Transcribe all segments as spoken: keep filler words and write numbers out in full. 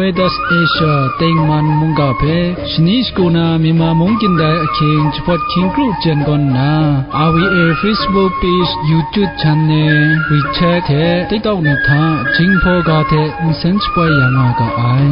Midas Asia tengman mungga hpe shani shagu na Myanmar mung kyin dai ahkying jahpawt hkying kru jen gawn nna, R V A Facebook page, YouTube channel, WeChat hte TikTok ni hta Jinghpaw ga hte nsen shapoi ya nga ga ai.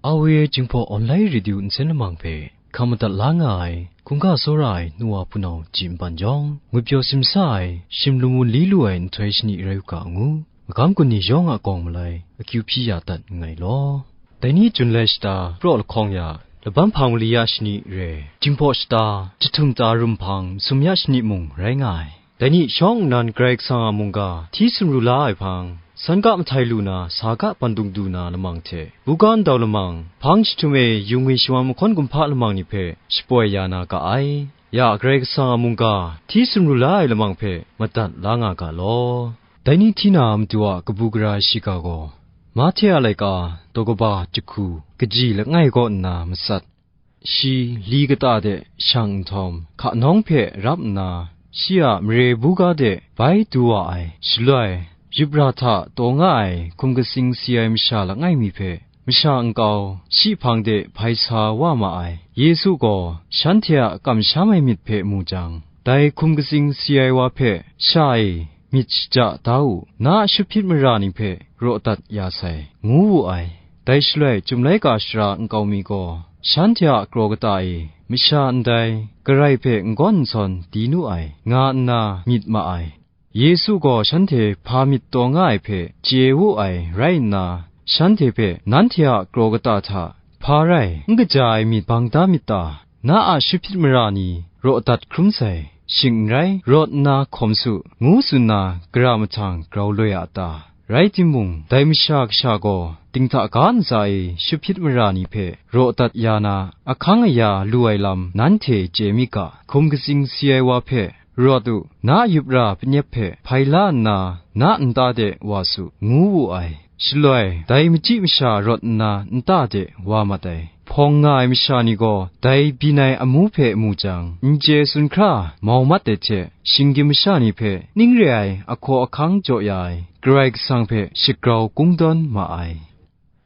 R V A Jinghpaw Online Radio nsen lamang hpe hkam madat la nga ai, hkungga tsawra ai nu wa hpunau ji npan jawng, ngwipyaw simsa ai, shim lamu li lu ai nhtoi shani rai u ga ngu, magam gun ni yawng a gawng malai akyu hpyi ya dat nngai law. Dai ni Jun lai shata, praw lahkawng ya, laban hpang mali ya shani re, Jinghpaw shata, jahtum ta rum hpang masum ya shani mung rai nga ai. Dai ni shawng nnan Karai Kasang a mungga hti sumru la ai hpang, san ga mahtai lu na, sa ga bandung du na lamang hte, buga ndau lamang, hpang jahtum e yu ngwi shawan mahkawn kumhpa lamang ni hpe shapoi ya na ga ai. Ya Karai Kasang a mungga hti sumru la ai lamang hpe madat la nga ga law. Dai ni hti na Madu a kabu gara ai shiga gaw, Mahte a laika, daw kaba jahku, kaji langai kaw nna matsat. Shi li kata de shang nhtawm, hka nawng hpe rap nna, shi a mare buga de bai du wa ai. Shaloi, yup ra hta taw nga ai hkum katsing si ai masha langai mi hpe, masha nkau shi hpang de hpai sa wa ma ai. Yesu gaw shanhte a kamsham ai myit hpe mu jang, dai hkum katsing si ai wa hpe, "Sha e, myit shaja da u, na a shut hpyit mara ni hpe raw dat ya sai," ngu wu ai. Dai shaloi, Chyum laika sara nkau mi gaw shanhte a kraw kata e masha ndai, karai hpe n gawn n sawn di nu ai, nga nna myit ma ai. Yesu gaw shanhte hpa myit taw nga ai hpe chye wu ai rai nna, shanhte hpe, "Nanhte a kraw kata hta hpa rai n kaja ai myit bang da myit ta? Na a shut hpyit mara ni raw dat hkrum sai, shing n rai, rawt nna hkawm su," ngu tsun na, gara mahtang grau loi a ta? Rai timung, dai masha kasha gaw dinghta ga ntsa e shut hpyit mara ni hpe raw dat ya na, ahkang aya lu ai lam nanhte chye mi ga. Hkum katsing si ai wa hpe, "Rawt u, na a yup ra panep hpe hpai la nna, na nta de wa su," ngu wu ai. Shaloi, dai machyi masha rawt nna nta de wa mat ai. Hpawng nga ai masha ni gaw dai byin ai amu hpe mu jang, n chye tsun hkra mau mat ai hte, shinggyim masha ni hpe ning re ai ahkaw ahkang jaw ya ai Karai Kasang hpe shagrau kungdawn ma ai.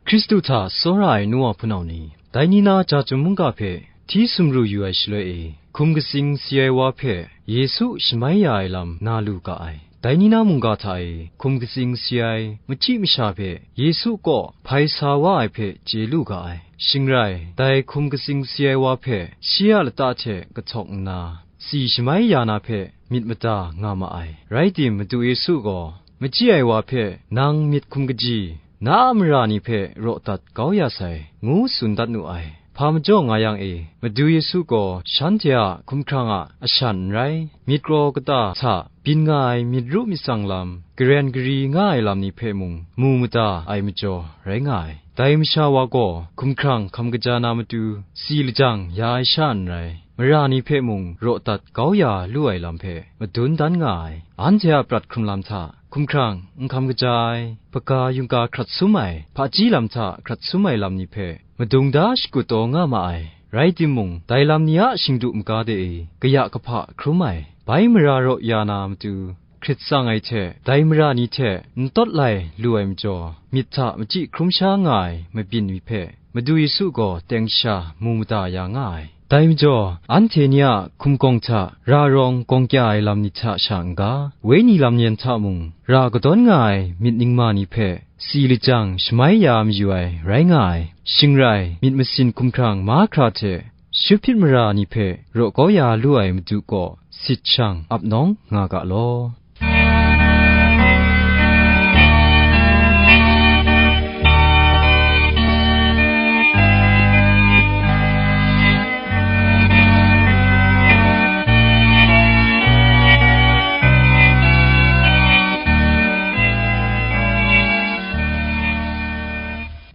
Hkristu hta tsawra ai nu wa hpunau ni, dai ni na ja chyum mungga hpe hti sumru yu ai shaloi e, hkum katsing si ai wa hpe Yesu shamai ya ai lam na lu ga ai. Dai ni na mungga hta e hkum katsing si ai machyi masha hpe Yesu kaw hpai sa wa ai hpe chye lu ga ai. Shing rai, dai hkum katsing si ai wa hpe shi a lata hte kahtawk nna, tsi shamai ya na hpe myit mada nga ma ai. Rai tim, Madu Yesu gaw, "Machyi ai wa hpe nang myit hkum kaji, na a mara ni hpe raw dat kau ya sai," ngu tsun dat nu ai. Hpa majaw nga yang e, Madu Yesu gaw shanhte a hkumhkrang a ashan n rai, myit kraw kata hta byin nga ai myit ru myit tsang lam, karen gari nga ai lam ni hpe mung mu mada ai majaw rai nga ai. Dai masha wa gaw hkumhkrang hkam kaja na matu, tsi lajang ya ai sha n rai, mara ni hpe mung raw dat kau ya lu ai lam hpe madun dan nga ai. Anhte a prat hkrung lam hta hkumhkrang n hkam kaja ai, hpaga yungga hkrat sum ai, hpaji lam hta hkrat sum ai lam ni hpe madung da shakut taw nga ma ai. Rai timung, dai lam ni a shingdu maga de e kaya kahpa hkrum ai, bai mara raw ya na matu, hkrit tsang ai hte dai mara ni hte n tawt lai lu ai majaw, myit hta machyi hkrum sha nga ai mabyin ni hpe Madu Yesu gaw teng sha mu mada ya nga ai. Dai majaw, anhte ni a hkumgawng hta ra rawng gawng kya ai lam ni hta sha n-ga, wenyi lam yen hta mung ra kadawn nga ai myit ningma ni hpe tsi lajang shamai ya mayu ai rai nga ai. Shing rai, myit masin hkumhkrang mahkra hte shut hpyit mara ni hpe raw kau ya lu ai Madu kaw sit shang ap nawng nga ga law.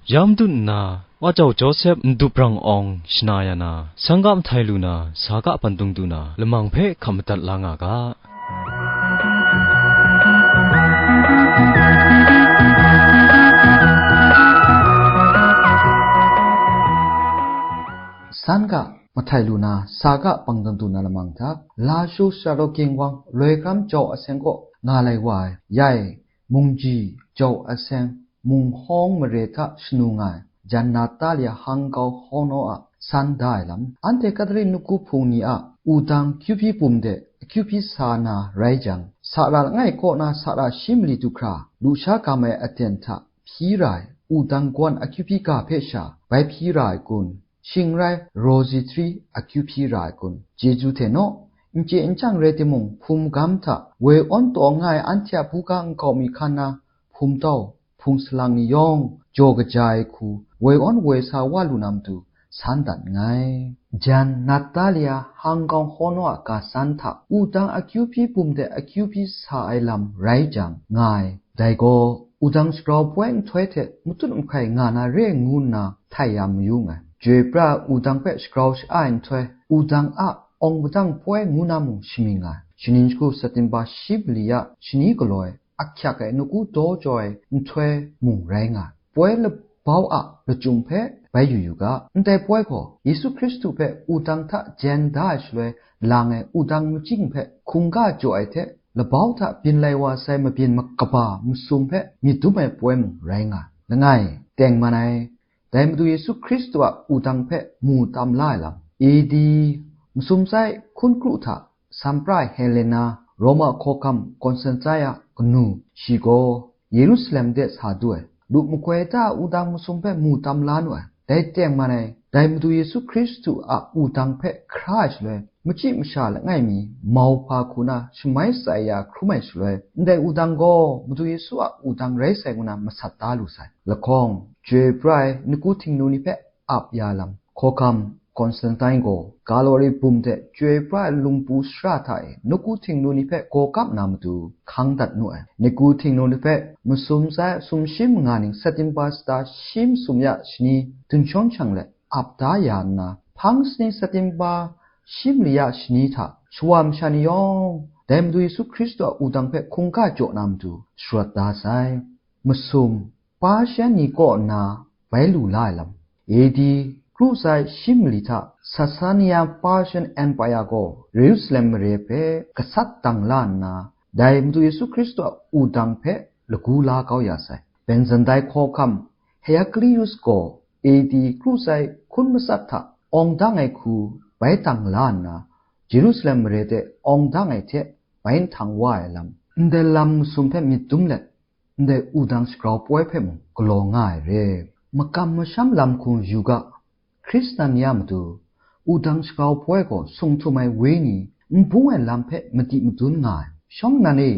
Ya madun nna, Wa jau Josep ndup rang awng shana ya na, sangga mahtai lu na, sa ga bandung du na, lamang hpe hkam madat la nga ga. Sangga Htai lu na, sa ga pang dan du na lamang hta, Lashu Sara Daw Ging Wang loi kram jau aseng kaw nga lai wa ai, yai, mungji jau aseng, munghawng mare hta shanu nga ai, jan Natalia Hangkau Hono a san da ai lam, anhte Katolik nawku hpung ni a wudang akyu hpyi bum de akyu hpyi sa na rai jang, sara langai kaw na sara shi mali du hkra, lusha gam ai aten hta hpyi ra ai, wudang kawan akyu hpyi ga hpe sha bai hpyi ra ai kun? Shing rai, Rosary akyu hpyi ra ai kun? Chyeju hte naw, n chye n chyang rai timung, hpum gam hta woi awn taw nga ai anhte a buga nkau mi hkan na, hpum tau, hpung salang ni yawng jaw kaja ai hku, woi awn woi sa wa lu na matu, san dat nngai. Jan Natalia Hangkau Hono a ga san hta, wudang akyu hpyi bum de akyu hpyi sa ai lam rai jang nga ai. Dai gaw, wudang shagrau poi nhtoi hte matut mahkai nga na re ngu nna htai ya mayu nngai. Chyoi pra wudang hpe shagrau sha-a ai nhtoi, wudang a awng padang poi ngu na mung shamying nga ai. Shaning shagu September shi mali ya shani galaw ai, ahkyak ai nawku daw jaw ai nhtoi mung rai nga ai. Poi labau a lachyum hpe bai yu yu ga. Ndai poi gaw, Yesu Hkristu hpe wudang hta jen da ai shaloi lang ai wudang majing hpe hkungga jaw ai hte, labau hta byin lai wa sai mabyin makaba masum hpe myit dum ai poi mung rai nga ai. Langai, tengman ai, dai Madu Yesu Hkristu a wudang hpe mu tam la ai lam. A D masum sai hkun kru hta, Sampra Helena, Roma hkawhkam Constantine a kanu, shi gaw Yerusalem de sa du ai, lu makoi ta a wudang masum hpe mu tam la nu ai. Dai tengman ai, dai Madu Yesu Hkristu a wudang hpe hkra ai shaloi, machyi masha langai mi mauhpa hku na shamai tsai ya hkrum ai shaloi, ndai wudang gaw Madu Yesu a wudang rai sai ngu na masat da lu sai. Lahkawng, chyoi pra ai nawku htingnu ni hpe ap ya lam. Hkawhkam Constantine gaw Galilee bum hte chyoi pra ai lungpu sara hta e nawku htingnu ni hpe gaw kap na matu hkang dat nu ai. Nawku htingnu ni hpe masum sai sumshi manga ning September shata shi masum ya shani dun shawng shang let ap da ya nna, hpang sani September shi mali ya shani hta shawa masha ni yawng dai Madu Yesu Hkristu a wudang hpe hkungga jaw na matu sharawt da sai. Masum Persian ni kaw nna bai lu la ai lam. A D kru sai shi mali hta Sasanian Persian Empire gaw Jerusalem mare hpe gasat dang la nna, dai Madu Yesu Hkristu a wudang hpe lagu la kau ya sai. Byzantine hkawhkam Heraclius gaw A D kru sai hkun matsat hta awng dang ai hku bai dang la nna, Jerusalem mare de awng dang ai hte bai nhtang wa ai lam. Ndai lam masum hpe myit dum let, ndai wudang shagrau poi hpe mung galaw nga ai re. Makam masham lam hku yu ga, Hkristan ya matu, wudang shagrau poi gaw sung htum ai wenyi, n bung ai lam hpe madi madun nga ai. Shawng nnan e,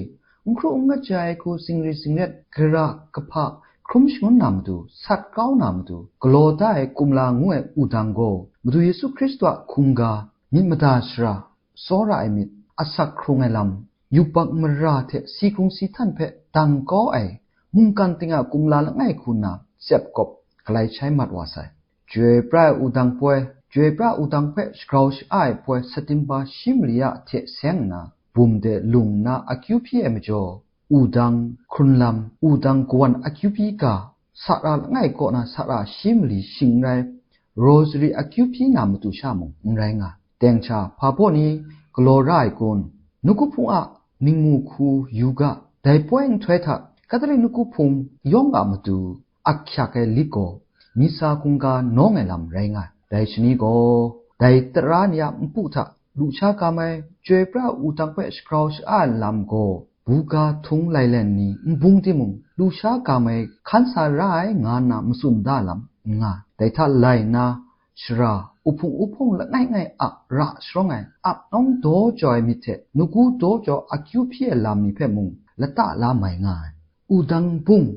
n hkru n ngajai ai hku singri singret, gara, kahpa, hkrum shangun na matu, sat kau na matu, galaw da ai kumla ngu ai wudang gaw, Madu Yesu Hkristu a hkungga, myit mada shara, tsawra ai myit, asak hkrung ai lam, yubak mara hte si hkrung si htan hpe dang kau ai mungkan ting a kumla langai hku nna tsep kawp galai shai mat wa sai. Chyoi pra ai wudang poi, chyoi pra wudang hpe shagrau sha-a ai poi September shi mali ya hte seng nna, bum de lung nna akyu hpyi ai majaw, wudang hkrun lam, wudang kawan akyu hpyi ga, sara langai kaw na sara shi mali shing rai, Rosary akyu hpyi na matu sha mung n rai nga. Teng sha, hpa baw ni galaw ra ai kun? Nawku hpung a ningmu hku yu ga, dai poi nhtoi hta Katolik nawku hpung yawng a matu ahkyak ai lit gaw, Misa hkungga nawng ai lam rai nga ai. Dai shani gaw, dai tara ni a npu hta lusha gam ai, chyoi pra wudang hpe shagrau sha-a ai lam gaw, buga htung lailen ni n bung timung, lusha gam ai hkan sa ra ai nga nna matsun da lam n nga. Dai hta lai nna, shara, uhpung uhpung langai ngai a ra sharawng ai, ap nawng daw jau ai myit hte nawku daw jau akyu hpyi ai lam ni hpe mung lata la mai nga ai. Wudang bung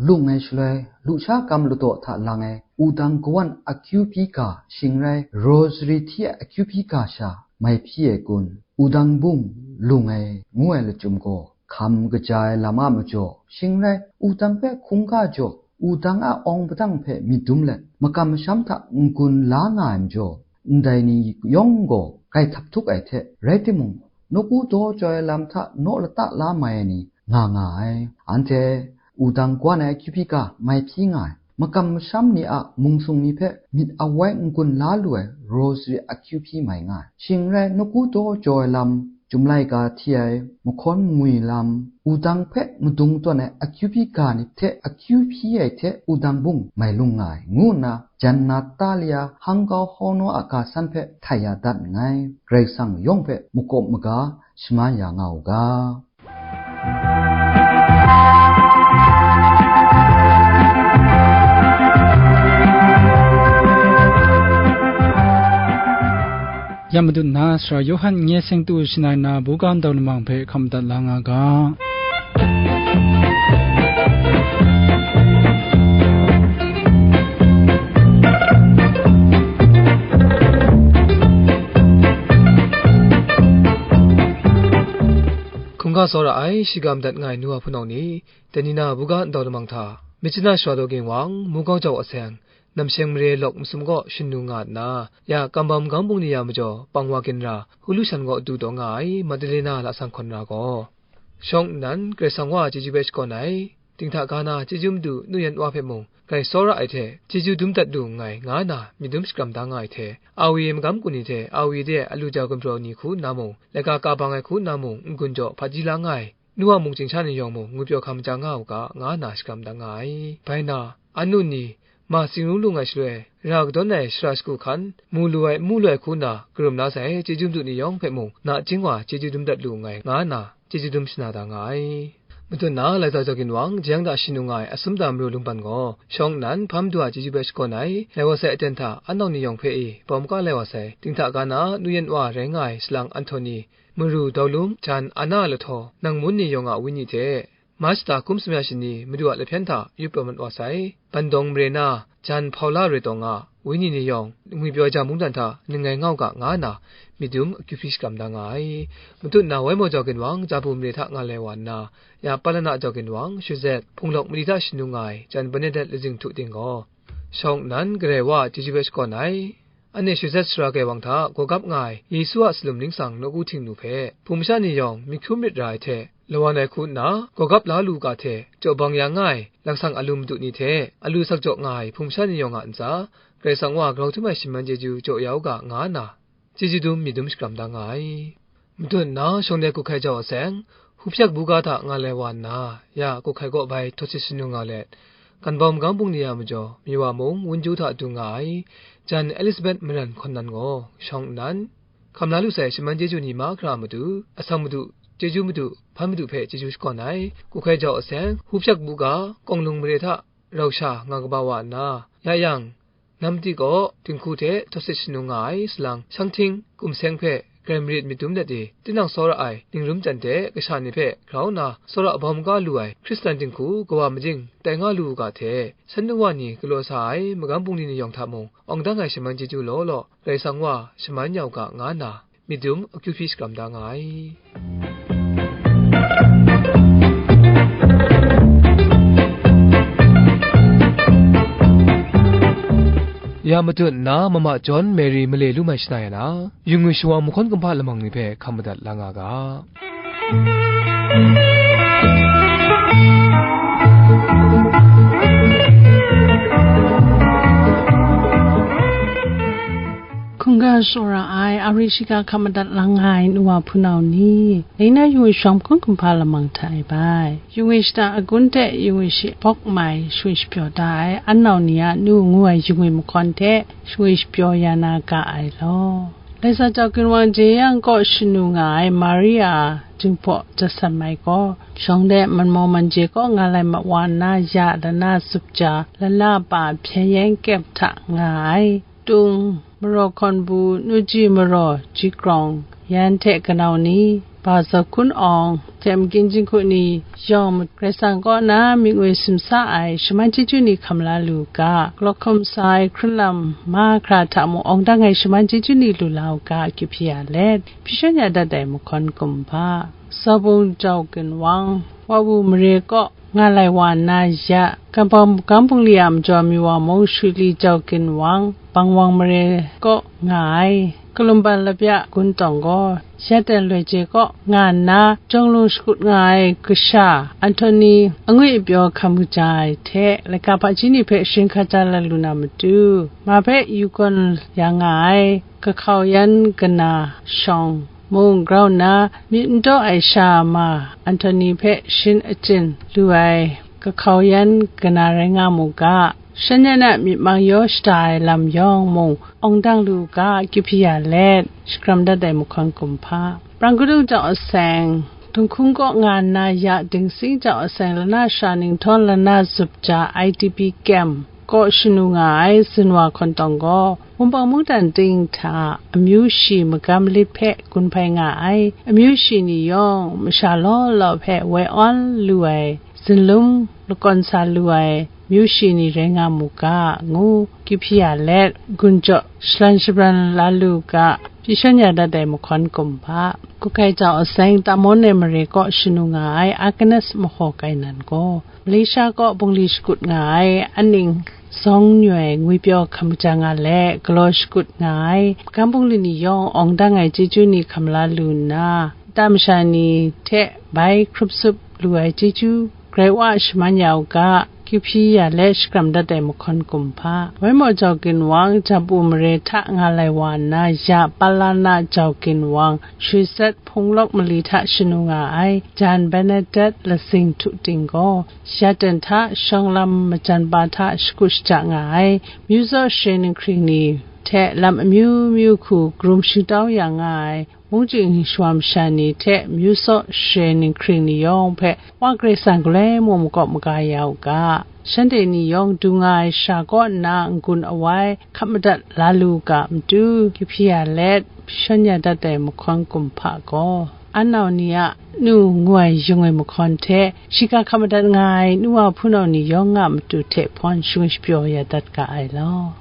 lung ai shaloi, lusha gam ladaw hta lang ai, wudang kawan akyu hpyi ga, shing rai, Rosary hti ai akyu hpyi ga sha mai hpyi ai kun? Wudang bung lung ai ngu ai lachyum gaw, hkam kaja ai lam a majaw, shing rai, wudang hpe hkungga jaw, wudang a awng padang hpe myit dum let, makam masham hta n-gun la nga ai majaw, ndai ni yawng gaw grai htap htuk ai hte rai timung, nawku daw jau ai lam hta naw lata la mai ai ni nga nga ai. Anhte wudang kawan ai akyu hpyi ga mai hpyi nga ai. makam masham ni a mungsung ni hpe myit awai n-gun la lu ai rosary akyu hpyi mai nga ai. Shing n rai, nawku daw jaw ai lam, Chyum laika hti ai, mahkawn ngwi lam, wudang hpe madung tawn ai akyu hpyi ga ni hte akyu hpyi ai hte wudang bung mai lung nga ai, ngu nna jan Natalia hangkau hawnaw a ga san hpe htai ya dat nngai. Karai Kasang yawng hpe makawp maga shaman ya nga u ga. Ya Madu nna, Sara Yawhan nye seng tu shanai na, buga ndau lamang hpe hkam madat la nga ga. Hkungga tsawra ai, shiga madat nga ai nu wa hpunau ni, dai ni na buga ndau lamang hta, myit chyanna shawa daw ginwang, Mungkau jau aseng, Namsheng mare lawk masum kaw shannu nga nna, ya Kambam Magam Bungli ya majaw pang wa ginra, Hulu shan kaw du taw nga ai Madalena lasang hkawn ra gaw, shawng nnan Karai Kasang wa chyeju hpe shakawn ai, dinghta ga na chyeju madu nu yan wa hpe mung, grai tsawra ai hte chyeju dum dat lu nngai, nga na myit dum shakram da nga ai hte, Awi magam kun ni hte Awi de alu jau gumhpraw ni hku nna mung, laika ka bang ai hku nna mung, n-gun jaw hpaji la nga ai, nu a mungchying sha ni yawng mung ngwipyaw hkam ja nga u ga, nga na shakram da nga ai. Bai na, anu ni, ma tsingrung lung ai shaloi, ra kadawn ai shara shagu hkan, mu lu ai, n mu lu ai hku nna, karum la sai chyeju madu ni yawng hpe mung, nachying wa chyeju dum dat lu nngai, nga na chyeju dum shana da nga ai. Madun na, Laiza Jaw Ginwang, jeyang da shannu nga ai Asum Da Maru Lungban gaw, shawng nnan, hpa madu a chyeju hpe shakawn ai, lai wa sai aten hta, anau ni yawng hpe e, bawm ka lai wa sai, dinghta ga na, nu yan wa rai nga ai, salang Anhtoni, Maru Daulum, jan Ana Lahtaw, nang mun ni yawng a wenyi hte, Mach da hkum sumya shani Madu a lahpyan hta yup pyaw mat wa sai, Bandawng mare na, jan Hpaula Retawng a wenyi ni yawng, ngwipyaw ja mungdan hta ninggai ngau ga, nga na myit dum akyu hpyi shakram da nga ai. Matut na, Wai Maw Jau Ginwang, Jabu mare hta nga lai wa nna, ya Palana Jau Ginwang, Shazet, Hpunglawk mali hta shanu nga ai, jan Bernadette Lazing Htu Ting gaw, shawng nnan, Karai wa a chyeju hpe shakawn ai. Anhte Shazet sara kaiwang hta gawgap nga ai Yesu a salum ningsang nawku htingnu hpe, hpung masha ni yawng myit hkrum myit ra ai hte, lawan ai hku nna gawgap la lu u ga hte, jaw bang ya nga ai langsang alu madu ni hte, alu sakjaw nga ai hpung masha ni yawng a ntsa, Karai Kasang wa grau htum ai shaman chyeju jaw ya u ga, nga nna, chyeju dum myit dum shakram da nga ai. Matut nna, shawng de Kuhkai Jau Aseng, Hupyak buga hta nga lai wa nna, ya Kuhkai kaw bai htawsit shanu nga let, Kanbau Magam Bungli ya majaw, Miwa mung Wunju hta du nga ai, jan Elizabeth Maran hkawn nan gaw, shawng nnan, hkam la lu sai shaman chyeju ni mahkra a matu, asang madu, chyeju madu, hpan madu hpe chyeju shakawn ai, Kuhkai Jau Aseng, Hupyak buga, Kawng Lung mare hta rau sha nga kaba wa nna, ya yang, Namti kaw dinghku hte htawsit shanu nga ai salang, Shanghting, Kumseng hpe grai marit myit dum let i, tinang tsawra ai, ningrum chyan de kasha ni hpe grau nna, tsawra bawm ga lu ai Hkristan dinghku kawa majing tai nga lu u ga hte, shan nu wa ni galaw sa ai magam bungli ni yawng hta mung, awng dang ai shaman chyeju law law, Karai Kasang wa shaman ya u ga, nga nna, myit dum akyu hpyi shakram da nga ai. Ya matut nna, Mama John Mary male lu mai shana ya na, yu ngwi shawang mahkawn kumhpa lamang ni hpe hkam madat la nga ga. Hkungga tsawra ai, ari shiga hkam madat lang nga ai nu wa hpunau ni, dai na yu ngwi shawang mahkawn kumhpa lamang hta e bai. Yu ngwi shata agun hte yu ngwi shi bawk mai shingwi shapyaw da ai, anau ni a nu ngu ai yu ngwi mahkawn hte shingwi shapyaw ya na ga ai law. Laisa Jau Ginwang jeyang kaw shanu nga ai Maria Jinghpaw Jasan mai gaw, shawng de Manmaw Manje kaw nga lai ma wa nna, ya lana zup ja, lana pa hpyen yen kyep hta nga ai. Tung, maraw hkawn bu, nuji maraw, ji grawng, yan hte kanau ni, ba zaw hkun awng, hte magin jinghku ni, yawng Karai Kasang kaw na myit ngwi simsa ai shaman chyeju ni hkam la lu u ga, galaw hkum sa ai hkrun lam mahkra hta mung awng dang ai shaman chyeju ni lu la u ga, akyu hpyi ya let, hpyi shawn ya dat ai mahkawn kumhpa, Zabung Jau Ginwang, Wawu mare kaw, nga lai wa nna ya, Kambawng Magam Bungli a majaw mi wa mung Shuli Jau Ginwang, Bangwang mare kaw nga ai, Kalumban Lapya Gun Tawng gaw, Yaten Loi Je kaw nga nna, Jawng Lung shakut nga ai kasha, Anthony angwi apyaw hkam kaja ai hte, laika hpaji ni hpe sharin hkaja la lu na matu, ma hpe yu gawn ya nga ai, kahkau yan kana shawng mung grau nna, myit n taw ai sha ma Anthony hpe sharin achyin lu ai, kahkau yan kana rai nga mu ga, shan yan a myit mang yaw shada ai lam yawng mung awng dang lu u ga, kyu hpyi ya let, shakram dat ai mahkawn kumhpa. Prang Kadu Jau Aseng, Dunghkung kaw nga nna ya Dingsing Jau Aseng lana sha ninghtawng lana zup ja I D P kem kaw shanu nga ai Zinwa Hkawn Tawng gaw, Wunpawng mungdan ting hta amyu shi magam lit hpe gun hpai nga ai, amyu shi ni yawng masha law law hpe woi awn lu ai, zinlum lakawn sa lu ai, myu shi ni rai nga mu ga, ngu kyu hpyi ya let, gun jaw shalan shabran la lu ga, pyi shawn ya dat ai mahkawn kumhpa. Kukai Jau Aseng Tamon ai mare kaw shanu nga ai Agnes Mahaw Kainan gaw, Malaysia kaw bungli shakut nga ai aning zawng nyoi ngwipyaw hkam ja nga let, galaw shakut nga ai magam bungli ni yawng awng dang ai chyeju ni hkam la lu nna, nta masha ni hte bai hkrup sup lu ai chyeju grai wa shaman ya u ga, kyu hpyi ya let shakram dat ai mahkawn kumhpa. Waimaw Jau Ginwang, Japu mare hta nga lai wa nna ya Palana Jau Ginwang, Shwi Sat Hpung Lawk mali hta shanu nga ai, Jan Bernadette Lasing Htu Ting gaw, Yaten hta shawng lam majan pa hta shakut shaja nga ai, myu zaw share ninghkring ni hte lam amyu myu hku karum shingtau ya nga ai, mungchying shawa masha ni hte myu zaw share ninghkring ni yawng hpe Wa Karai Kasang galoi mung makawp maga ya u ga, shanhte ni yawng du nga ai sha kaw nna n-gun awai hkap madat la lu ga matu, kyu hpyi ya let, pyi shawn ya dat ai mahkawn kumhpa gaw, an nau ni a nu ngu ai yung ai mahkawn hte, shiga hkap madat nga ai nu wa hpunau ni yawng a matu hte hpawn shangwi shapyaw ya dat ga ai law.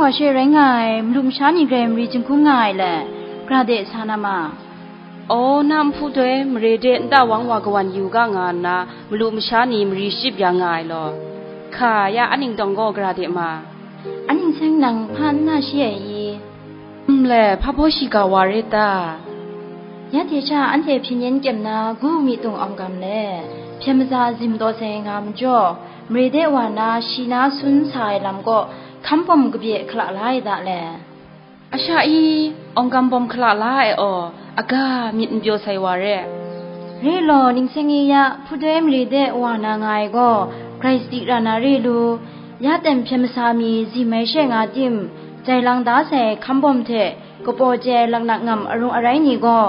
Wa she rai nga ai, malu masha ni grai mari jinghkung nga ai le, gra de sa na ma. Aw, na nhpu doi, mare de nta wang wa kawan yu ga nga nna, malu masha ni mari shachyip ya nga ai law. Hka, ya aning tawng gaw gra de ma. Aning seng nang hpa n na shi ai i? Nle, hpa baw shiga wa re ta? Ya hte sha anhte hpyen yen kyem na gu mi tung awng gam le, hpyen maza zim taw sai nga majaw, mare de wa na shi na sun sa ai lam kaw hkam bawm kabye hkala la ai da le. A sha i, awng gam bawm hkala la ai aw, aga myit n pyaw sai wa re. Re law, ning seng e ya, hpudoi mare de wa na nga ai gaw, grai sadi ra na re lu, ya ten hpyen masa mi zim ai she nga tim, jai lang da sai hkam bawm hte, kapaw chye ai laknak ngam arung arai ni gaw,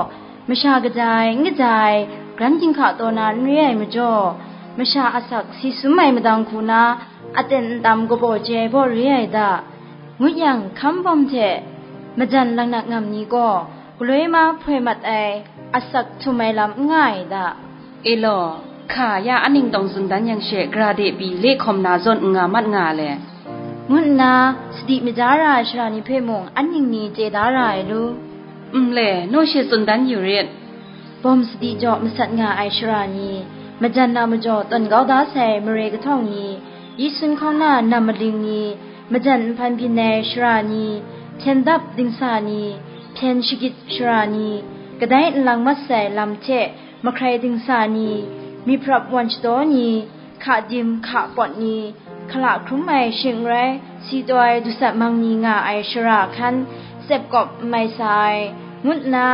masha kaja ai, n kaja ai, gran ginhka taw na n re ai majaw, masha asak si sum ai madang hku na, aten ntam kapaw chye ai baw re ai da, ngut yang, hkam bawm hte majan laknak ngam ni gaw, galoi ma hpoi mat ai, asak htum ai lam n nga ai da. E law, hka, ya aning tawng tsun dan yang she, gra de pyi le hkawm na zawn n nga mat nga le, ngu nna, sadi maja ra ai sara ni hpe mung aning ni chye da ra ai lu. Nle, naw she tsun dan yu rit. Bawm sadi jaw masat nga ai sara ni, majan na majaw tawn kau da sai mare kahtawng ni, yi sun hkawng na nam maling ni, majan nhpan byin ai sara ni, hpyen dap dingsa ni, hpyen shagit sara ni, kadai nlang mat sai lam hte mahkrai dingsa ni, myiprap wan shadaw ni, hka dim hka pawt ni, hkala hkrum ai shing n rai, si taw ai dusat mang ni nga ai sara hkan, tsep kawp n mai sa ai, ngut nna,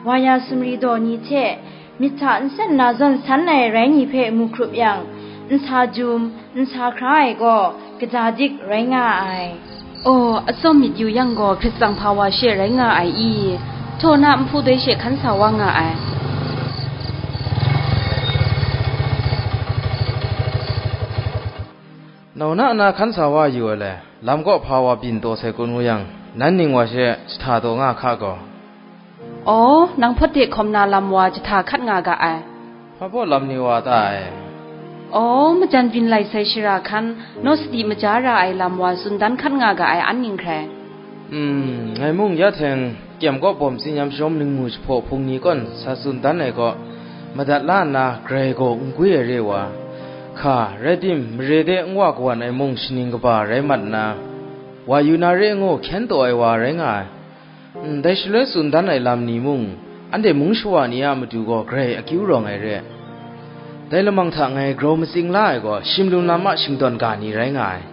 wa ya sumri daw ni hte, myit hta nsen na zawn san ai rai ni hpe mu hkrup yang, nsa jum, nsa hkra ai gaw, kaja dik rai nga ai. Aw, atsawm myit yu yang gaw, Hkrit tsang hpa wa she rai nga ai i? Htaw na nhpu doi she hkan sa wa nga ai. Nau na na hkan sa wa yu ai le, lam kaw hpa wa byin taw sai kun ngu yang, nan ning wa she jahta taw nga hka gaw. Aw, nang hpawt de hkawm na lam wa jahta hkat nga ga ai. Hpa baw lam ni wa ta ai? Aw, majan byin lai sai shara hkan, naw sadi maja ra ai lam wa tsun dan hkat nga ga ai an ning hkrai. Hmm, ngai mung ya hteng kyem kaw bawm tsinyam shawm ningmu jahpaw hpung ni kawn sa tsun dan ai kaw, madat la nna grai gaw n gwi ai re wa, hka, rai tim, mare de n wa kawan ai mung shaning kaba rai mat nna, wa yu na re ngu hkyen taw ai wa rai nga ai. Ndai shaloi tsun dan ai lam ni mung, anhte mung shawa ni a matu gaw grai akyu rawng ai re. Dai lamang hta ngai grau matsing la ai gaw, shimlum lam a shingdawn ga ni rai nga ai.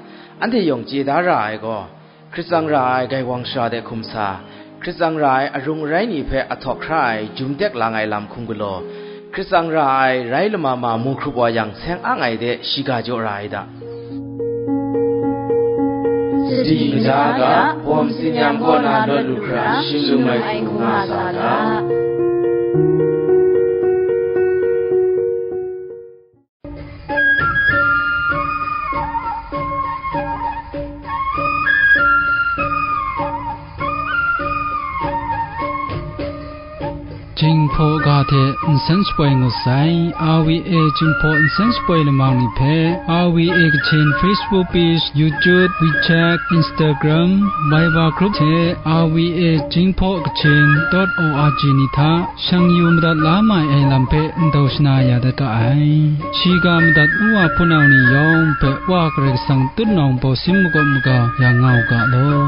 Anhte yawng chye da ra ai gaw, Hkrit tsang ra ai gaiwang sara de hkum sa, hkrit tsang ra ai arung arai ni hpe ahtawk hkra ai jum tek lang ai lam hkum galaw, hkrit tsang ra ai rai lama ma mu hkrup wa yang seng ang ai de shiga jaw ra ai da. Sadi kaja ga, bawm tsinyam kaw na lawt lu hkra, shim lu mai hku nga sa ga. Jinghpaw ga hte nsen shapoi ngut sai, R V A Jinghpaw nsen shapoi lamang ni hpe, R V A Kachin Facebook page, YouTube, WeChat, Instagram, Viber group hte R V A Jinghpaw Kachin dot O R G ni hta shang yu madat la mai ai lam hpe ndau shana ya dat ga ai. Shiga madat u wa hpunau ni yawng hpe Wa Karai Kasang tutnawng bawsin makawp maga ya nga u ga law.